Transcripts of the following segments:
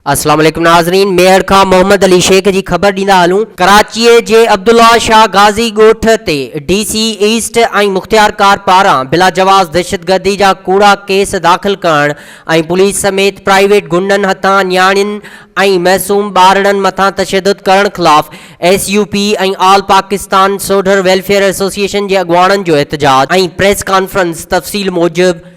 اسلام عليڪم ناظرين ميهڙ کان محمد علي شيخ جي خبر ڏيندا هلون ڪراچي جي عبدالله شاهه غازي ڳوٺ تي ڊي سي ايسٽ ۽ مختيارڪار پاران بلاجواز دهشتگردي جا ڪوڙا ڪيس داخل ڪرڻ ۽ پوليس سميت پرائيويٽ گنڊن هٿان نياڻين ۽ معصوم ٻارڙن مٿان تشدد ڪرڻ خلاف S U P ۽ all Pakistan Sodhar welfare association جي اڳواڻن جو احتجاج ۽ پريس ڪانفرنس تفصيل موجب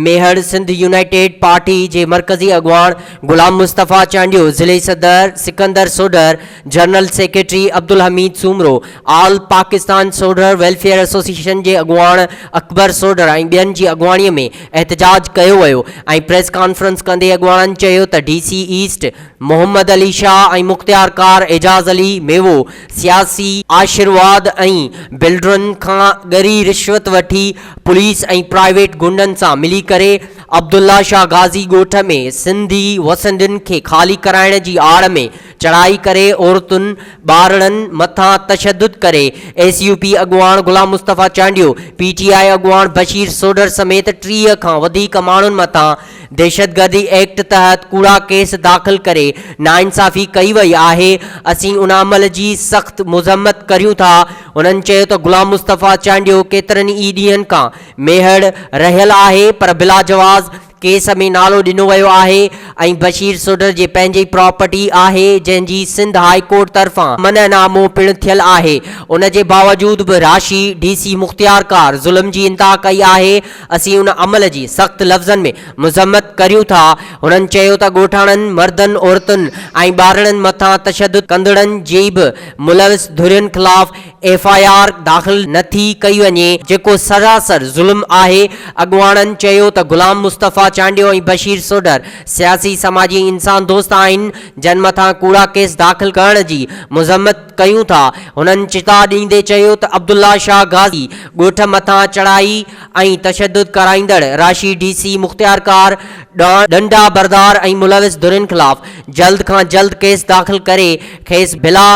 ميهڙ، سنڌ يونائيٽيڊ پارٽي جي مرڪزي اڳواڻ غلام مصطفيٰ چانڊيو، ضلعي صدر Sikandar Sodhar, general secretary Abdul Hameed Soomro, all Pakistan Sodhar welfare association جي اڳواڻ اڪبر سوڍر ۽ ٻين جي اڳواڻي ۾ احتجاج ڪيو ويو ۽ پريس ڪانفرنس ڪندي اڳواڻن چيو ته D C east Muhammad Ali Shah ۽ مختيارڪار اعجاز علي ميوو سياسي آشرواد ۽ بلڊرن کان ڳري رشوت وٺي پوليس ۽ پرائيويٽ غنڊن سان ملي ڪري عبدالله شاهه غازي ڳوٺ ۾ سنڌي وسندين کي خالي ڪرائڻ جي آڙ ۾ چڙهائي ڪري عورتن ٻارڙن مٿان تشدد ڪري ايس يو پي اڳواڻ Ghulam Mustafa Chandio, P T I اڳواڻ بشير سوڍر سميت 30 کان وڌيڪ ماڻهن مٿان دهشتگردي ايڪٽ تحت ڪوڙا ڪيس داخل ڪري ناانصافي ڪئي وئي آهي، اسين ان عمل جي سخت مذمت ڪريون ٿا، هنن چيو ته غلام مصطفيٰ چانڊيو ڪيترن ئي ڏينهن کان ميهڙ رهيل آهي پر بلاجواز ڪيس ۾ نالو ڏنو ويو آهي ۽ بشير سوڍر جي پنهنجي پراپرٽي آهي جنهن جي سنڌ هاء ڪورٽ طرفان منع نامو پڻ ٿيل آهي ان جي باوجود به راشي ڊي سي مختيارڪار ظلم جي انتها ڪئي آهي اسين ان عمل جي سخت لفظن ۾ مذمت ڪريون ٿا. هنن چيو ته ڳوٺاڻن مردن، عورتن ۽ ٻارڙن مٿان تشدد ڪندڙن جي به ملوث ڌرين خلاف ايف I R داخل نه ٿي ڪئي وڃي جيڪو سراسر ظلم آهي. اڳواڻن چيو ته غلام مصطفيٰ چانڊيو ۽ بشير سوڍر سياسي، سماجي ۽ انسان دوست آهن جن مٿان ڪوڙا ڪيس داخل ڪرڻ جي مذمت ڪيون ٿا. هنن چتاء ڏيندي چيو ته عبدالله شاهه غازي ڳوٺ مٿان چڙهائي ۽ تشدد ڪرائيندڙ راشي ڊي سي مختيارڪار ڏانهن ڏنڊا بردار ۽ ملوث ڌرين خلاف جلد کان جلد ڪيس داخل ڪري کيس بلا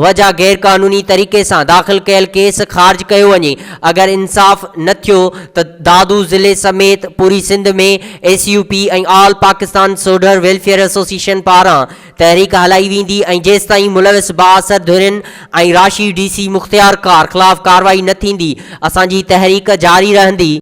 وجه غيرقانوني طريقي سان داخل ڪيل ڪيس خارج ڪيو وڃي اگر انصاف نه ٿيو ته دادو ضلعي سميت پوري Sindh ۾ S U P ۽ all Pakistan Sodhar welfare association پاران تحريڪ هلائي ويندي ۽ جيستائين ملوث بااثر ڌرين ۽ راشي ڊي سي مختيارڪار خلاف ڪارروائي نه ٿيندي اسان جي تحريڪ جاري رهندي.